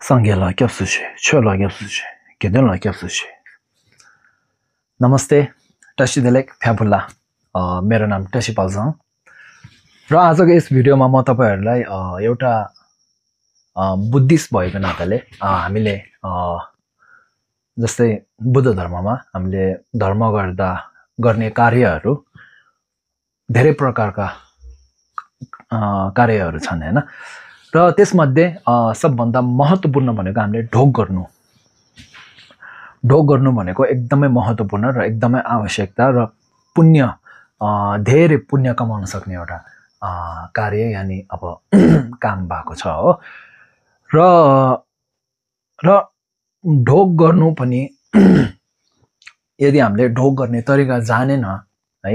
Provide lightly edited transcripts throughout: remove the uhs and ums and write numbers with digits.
上给了教师学，去了教师学，给定了教师学。नमस्ते टसी देलेक फ्याफुल्ला मेरो नाम टसी पाल्जङ र आजको यस भिडियोमा म तपाईहरुलाई एउटा बुद्धिस्ट भएको नाताले हामीले जस्तै बुद्ध धर्ममा हामीले धर्म गर्दा गर्ने कार्यहरु धेरै प्रकारका कार्यहरु छन् हैन र त्यसमध्ये सबभन्दा महत्त्वपूर्ण भनेको हामीले ढोग गर्नु भनेको एकदमै महत्त्वपूर्ण र एकदमै आवश्यकता र पुण्य धेरै पुण्य कमाउन सक्ने एउटा कार्य यानी अब काम भएको छ हो र ढोग गर्नु पनि यदि हामीले ढोग गर्ने तरिका जानेन है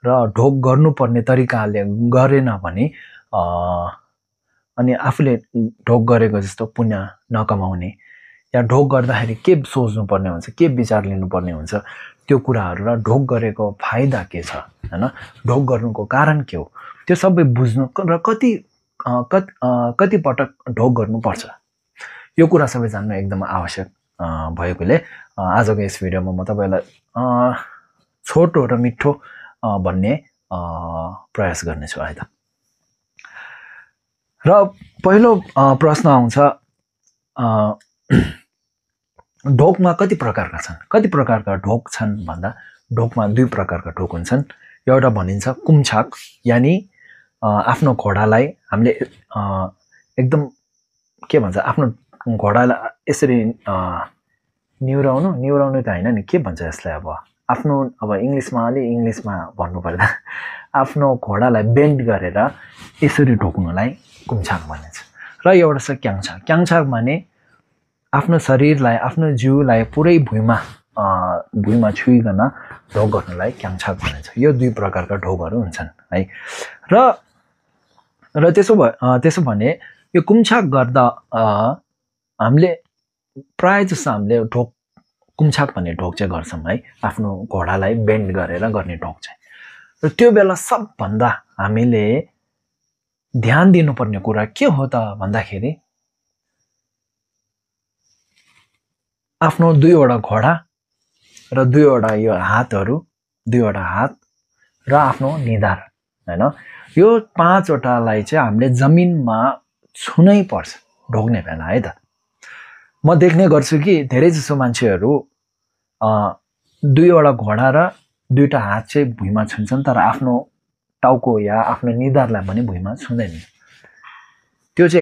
र ढोग गर्नुपर्ने तरिकाले गरेन भने अनि आफूले ढोग गरेको जस्तो पुण्य नकमाउने या ढोग गर्दाखेरि के सोच्नु पर्ने हुन्छ के विचार लिनु पर्ने हुन्छ त्यो कुराहरु र ढोग गरेको फाइदा के छ हैन ढोग गर्नुको कारण के हो त्यो सबै बुझ्नु र कति पटक ढोग गर्नु पर्छ यो कुरा सबै जान्नु एकदम आवश्यक भएकोले आजको यस भिडियोमा म तपाईलाई छोटो र मिठो भन्ने प्रयास गर्नेछु है त र पहिलो प्रश्न आउँछ ढोगमा कति प्रकारका छन् कति प्रकारका ढोग छन् भन्दा ढोगमा दुई प्रकारका ढोग हुन्छन् एउटा भनिन्छ कुम्छाक यानी आफ्नो घोडालाई हामीले एकदम के भन्छ आफ्नो घोडालाई यसरी निउराउनु त हैन नि के भन्छ यसलाई अब आफ्नो अब इंग्लिशमा भन्नु पर्दा आफ्नो घोडालाई बेन्ड गरेर यसरी ढोक्नुलाई कुम्छाक भनिन्छ र एउटा छ क्याङछाक क्याङछाक भने आफ्नो शरीरलाई आफ्नो जिउलाई पुरै भुइँमा छुइकन ढोग गर्नलाई क्याङछाक भनिन्छ यो दुई प्रकारका ढोगहरु हुन्छन् है र त्यसो भने यो कुम्छाक गर्दा हामीले प्राय जसो हामीले ढोग कुम्छाक भन्ने ढोग चाहिँ गर्छौं है आफ्नो घोडालाई बेन्ड गरेर गर्ने ढोग चाहिँ र त्यो बेला सबभन्दा हामीले ध्यान दिनुपर्ने कुरा के हो त भन्दाखेरि आफ्नो दुईवटा घोडा र दुईवटा यो दुईवटा हात र आफ्नो निधार हैन यो पाँचवटालाई चाहिँ हामीले जमिनमा छुनै पर्छ ढोग्ने बेला है त म देख्ने गर्छु कि धेरै जसो मान्छेहरु दुईवटा घोडा र दुईटा हात चाहिँ भुइँमा छुन्छन् तर आफ्नो टाउको या आफ्नो निधारलाई पनि भुइँमा छुँदैन त्यो चाहिँ